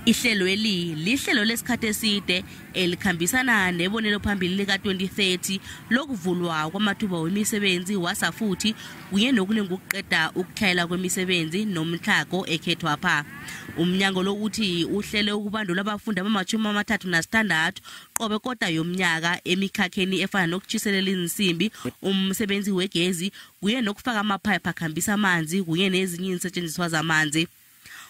Ihlelweli lihlelo lesikhathi eside elikhambisana nebonelo phambili lika-2030 lokuvulwa kwamathuba wemisebenzi wasafuthi kunye nokulinga ukuqeda ukutlhayela kwemisebenzi nomtlhago ekhethwapha. Umnyango lo uthi uhlele ukubandula abafundi abama-36 qobe kota yomnyaka emikhakheni efana nokutshiselela iinsimbi, umsebenzi wegezi kunye nokufaka amaphayiphi akhambisa amanzi kunye nezinye iinsetjenziswa zamanzi.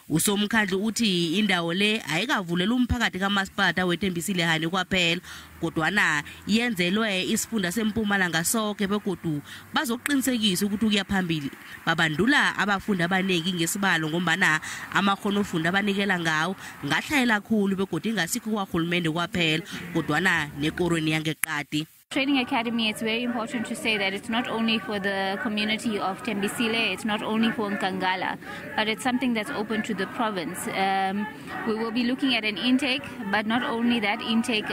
Usomkhandlu uthi indawo le ayikavulela umphakathi kamasipalata weThembisile Hani kwaphela, kodwana yenzelwe isifunda seMpumalanga sonke, begodu bazoqinisekisa ukuthi ukuya phambili babandula abafundi abaningi ngesibalo, ngombana amakghonofunda abanikela ngawo ngahlayela khulu begodu ingasikho kwahulumende kwaphela, kodwana nekorweni yangeqadi. Training Academy, it's very important to say that it's not only for the community of Thembisile, it's not only for Nkangala, but it's something that's open to the province. We will be looking at an intake, but not only that intake,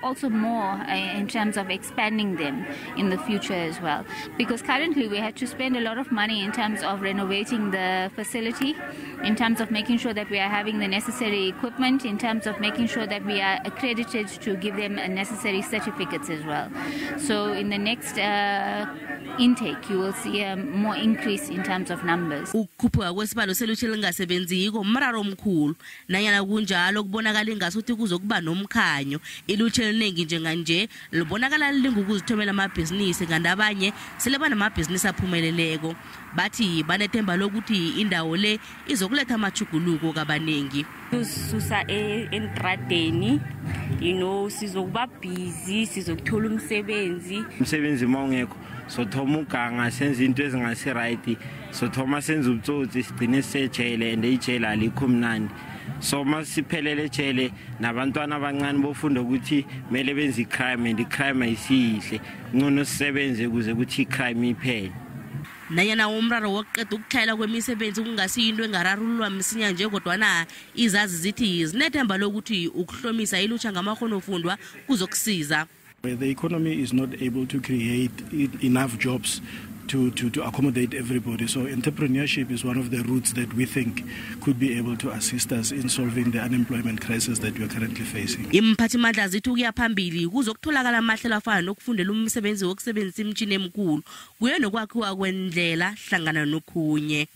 also more in terms of expanding them in the future as well. Because currently we had to spend a lot of money in terms of renovating the facility, in terms of making sure that we are having the necessary equipment, in terms of making sure that we are accredited to give them necessary certificates as well. So in the next intake, you will see a more increase in terms of numbers. Ukukhuphuka kwesibalo selutjha elingasebenziko mraro omkhulu. Nanyana kunjalo, kubonakala ingasuthi kuzokuba nomkhanyo. Ilutjha elinengi njenganje libonakala lilinga ukuzithomela amabhizinisi, kanti abanye sele banamabhizinisi aphumeleleko. Bathi banethemba lokuthi indawo le izokuletha amatjhuguluko kabanengi. Usisusa entradeni, sizokuba busy, sizokuthola umsebenzi. Umsebenzi uma ungekho, sothoma uganga, senze into ezingasi-right, sothoma senze ubutsotsi, sigcine sisejele, and ijele alikho mnandi. So uma siphelele ejele, nabantwana abancane bofunda ukuthi kumele benze i-crime, and i-crime ayisiyihle. Ngcono sisebenze ukuze ukuthi i-crime iphele. Nanyana umraro wokuqeda ukutlhayela kwemisebenzi kungasiyinto engararululwa msinya nje, kodwana izazi zithi zinethemba lokuthi ukuhlomisa ilutjha ngamakghonofundwa kuzokusiza. The economy is not able to create enough jobs to accommodate everybody. So entrepreneurship is one of the routes that we think could be able to assist us in solving the unemployment crisis that we are currently facing. Imphathimandla zithi ukuya phambili kuzokutholakala amahlelo afana nokufundela umsebenzi wokusebenzisa imitjhini emikhulu kuye nokwakhiwa kwendlela hlangana nokhunye.